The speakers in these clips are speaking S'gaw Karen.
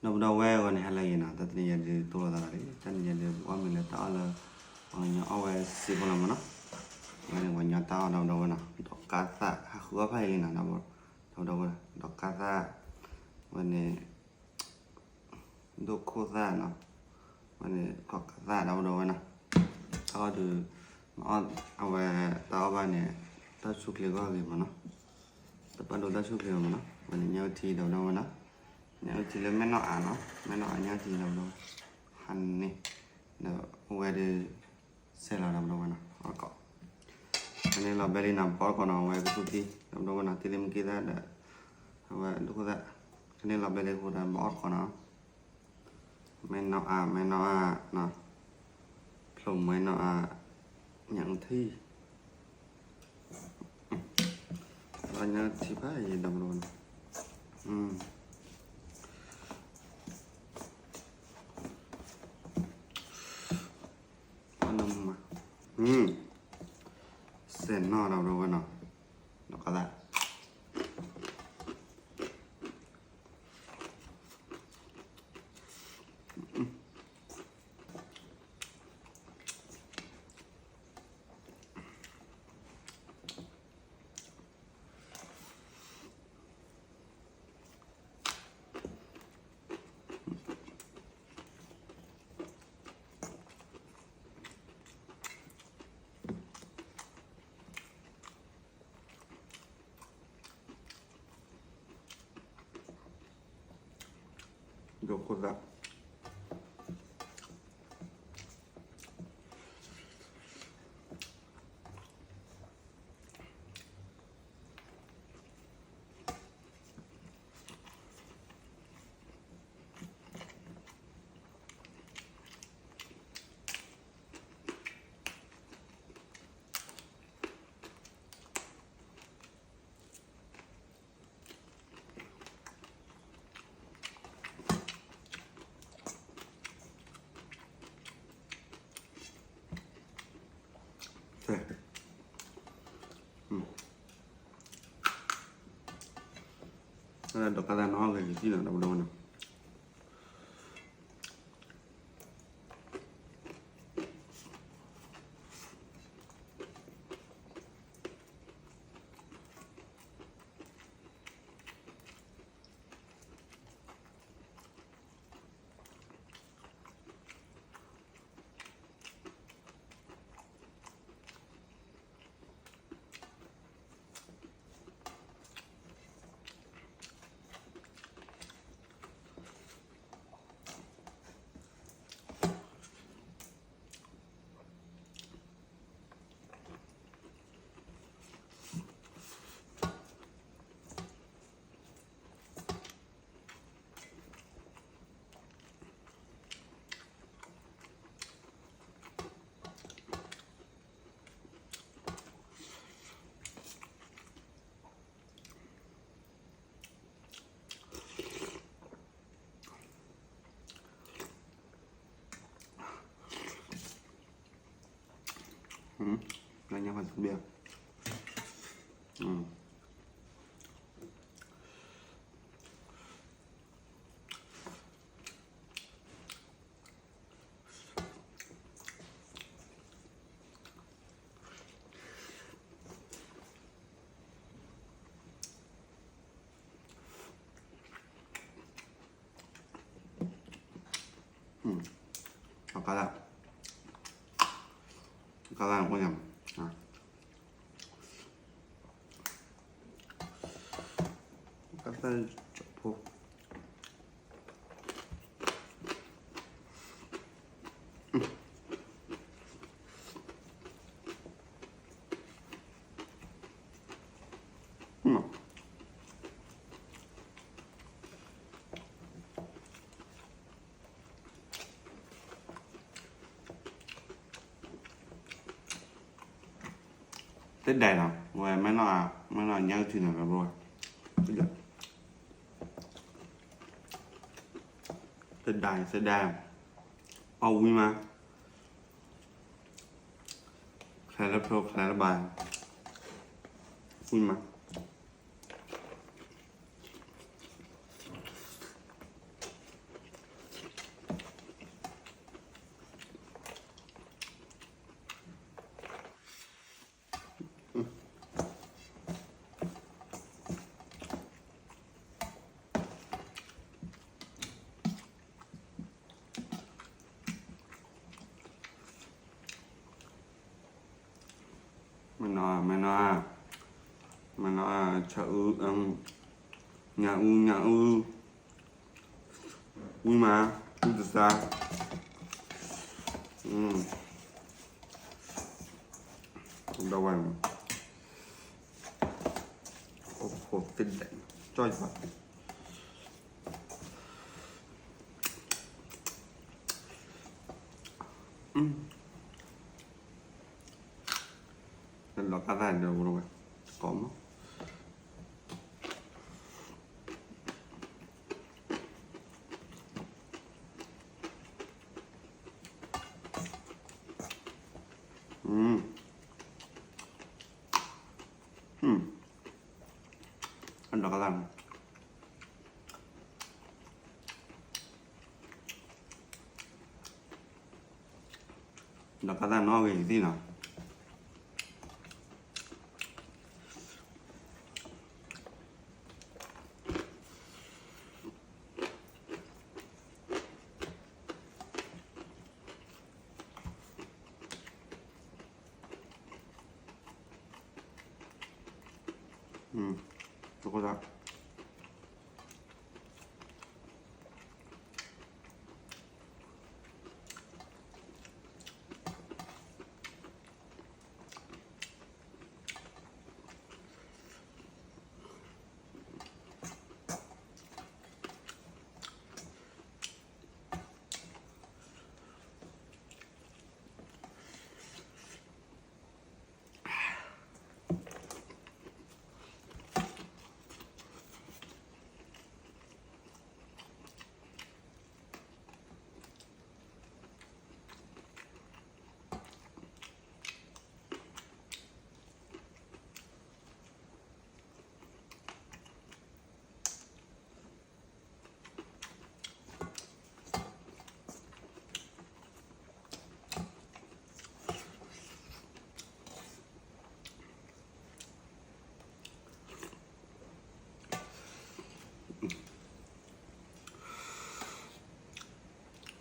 ဒီပုၢ်ဒီဝဲၢ်ဂီၢ်န့ၣ် ဟါလၢအဂ့ၤနီၤ, တၢ်တနံၤညါဒုးတိၢ်လိာ်သးလီၤလံ, တၢ်တနံၤညါဒုး ပအီၣ်မ့ၤလၢတၢ်အီၣ်လၢ ပှၤကညီအီၣ်ဝဲစ့ဖိလီၤမးနီၤ, ဝဲန့ၣ်ပှၤကညီတၢ်အီၣ်ဒီပုၢ်ဒီဝဲၢ်နီၤ, ဒီးကါသၣ် ဟးဃုအီၣ်ဖးအံၤလံနီၤ, ဒီပုၢ်ဒီဝဲၢ်နီၤ, ဒီးကါသၣ် ဝဲန့ၣ် ဒိၣ်ခိၣ်သၣ်နီၤ, ဝဲန့ၣ် ကီၢ်ကးသၣ်ဒီပုၢ်ဒီဝဲၢ်နီၤ, တၢ်အီၣ်ဒုး မ့ၢ်အီၣ်အဝဲ တၢ်အီၣ်ဘၣ်န့ၣ် တၢ်ဆူၣ်ချ့ကီၢ်ဂ့ၤမးနီၤ, တပာ်ဒိတၢ်ဆူၣ်ချ့မးနီၤ, ဝဲန့ၣ်ညၣ်အုၣ်ထံဒီပုၢ်ဒီဝဲၢ်နီၤ, ညၣ်အုၣ်ထံလၢမဲၢ်နီၢ်အးနီၤ, မဲၢ်နီၢ်အးညၣ်အုၣ်ထံဒီပုၢ်ဒီဝဲၢ်, ဟါန့ၣ် ဒီးအဝဲဒုး စဲးလီၤဒီပုၢ်ဒီဝဲၢ်နီၤ, အီၣ်ကီး ကန့ၣ်လီၤဘဲလံနီၤ, ပအီၣ်ကီးနီၤ, အဝဲကသူၣ်ထံ ဒီပုၢ်ဒီဝဲၢ်နီၤ, တ့လံမ့ၢ်က့သၣ်ဒီး အဝဲဒိၣ်ခိၣ်သၣ်, ကန့ၣ်လီၤဘဲလံအဃိဒီး ပအီၣ်ကီးနီၤ, မဲၢ်နီၢ်အး မဲၢ်နီၢ်အးနီၤ, ဖျိးမဲၢ်နီၢ်အး ညၣ်အုၣ်ထံ, ညၣ်အုၣ်ထံဖးယံၤဒီပုၢ်ဒီဝဲၢ်နီၤ, အီၣ်နီၤမး, စဲးနီၤဒီပုၢ်ဒီဝဲၢ်နီၤ, ဒီးကါသၣ် ဒိၣ်ခိၣ်သၣ် ဒီးကါသၣ်နီၣ်ဂ့ၤကသံၣ်နီၤ ဒီပုၢ်ဒီဝဲၢ်နီၤ. Acá la, acá la, acá la, သ့ၣ်ဒၣ်နီၤ, ဝဲမ့ၢ်နီၢ်, မ့ၢ်နီၢ်ညၣ်အုၣ်ထံနီၤ, သ့ၣ်ဒၣ်, သ့ၣ်ဒၣ်, အီၣ်ဝံၤမး, ချဲလၢဖျိချဲလၢဘၣ်, ဝံၤမး. မဲနီၤ, မဲနီၤ, ဆၣ်အူ, ညၣ်အူ, ညၣ်အူ, ဝံမး, ဝံတစါ, ဒီးဝဲ, အိၣ်ခိးသ့ဒဲး, ကၠီယွၤ, ဒီးကသၣ်ဒီးဝဲ, ကိးမး. အဒီးကသၣ်န့ၣ်, ဒီးကသၣ်နီၣ်ဂ့ၤသ့ၣ်နီၤ. သကိးသး.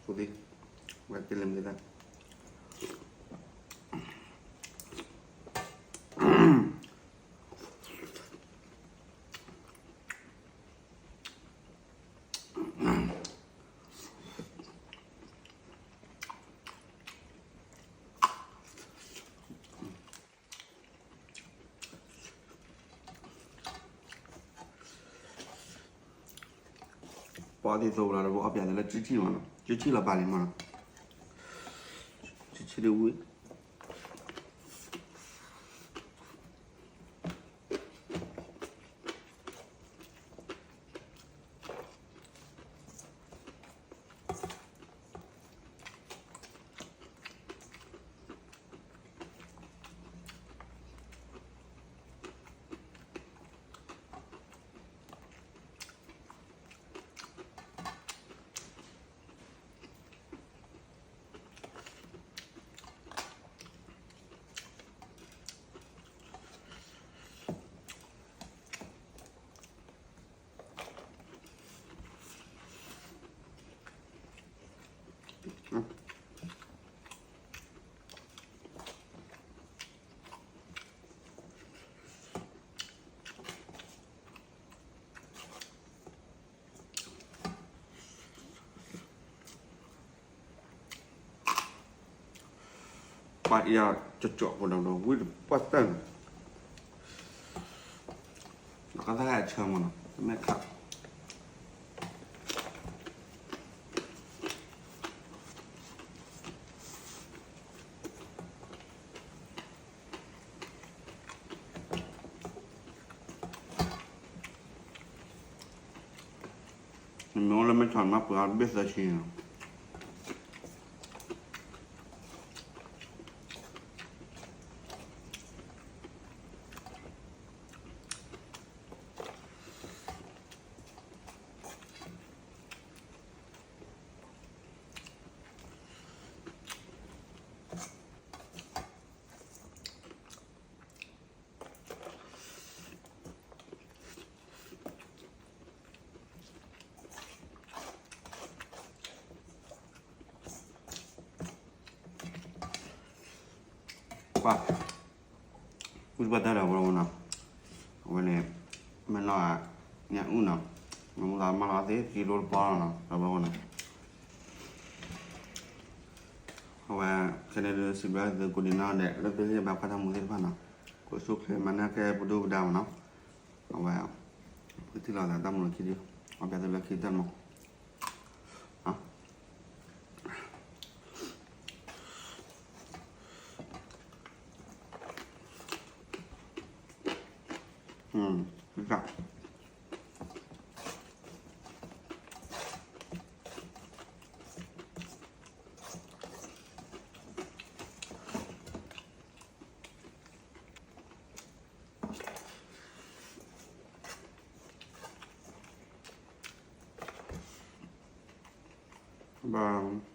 ပအီၣ်သ့ၣ်သိလီၤဒီး ပအီၣ်ပျးသးလၢကၠံၣ်ထံၣ်မးနီၤ, ကၠံၣ်ထံၣ်လီၤပာ်လံမးနီၤ, ကၠံၣ်ထံၣ်ဒ်ဝံၤ ပှၤအံၤကၠီကၠီဖိဒီး ဝံတပှၢ်တၢၢ်န့ၣ်, ဒီးကသၣ်ဂၤဆၢမးနီၤ, တမ့ၢ်ခး နမ့ၢ်အိၣ်လၢမဲၢ်ဆီး နမ့ၢ်ပှ့ၤအီၤတဘ့ၣ်သၢဆံန့ၣ်လီၤ. ပှၤ ဘၣ်တၢ်ဒီးဘီမနီၤ, အဝဲန့ၣ် မ့ၢ်လီၤဧါ, ညၣ်အုၣ်နီၤ, မ့ၢ်မူလီၤမၢလီၤသ့ ကံလိတပီလီၤနီၤ ဒီးဘီမနီၤ, အဝဲ ခဲန့ၣ်ဒုး စံးဘျုးသုကိးဒံးနီၢ်ဒဲး လၢသုဟ့ၣ်ဘၣ်ကွၢ်တၢ်မူသ့ၣ်တဖၣ်နီၤ, ကိးဆူၣ်ချ့မၤနၢၤကဲပဒုၣ်ပဒါမနီၤ, အဝဲ ပကထံၣ်လိာ်သးတၢ်မူလၢခံဒုး, အဘၣ်သ့ၣ်လၢခံတၢ်မူ อืม ဘၣ်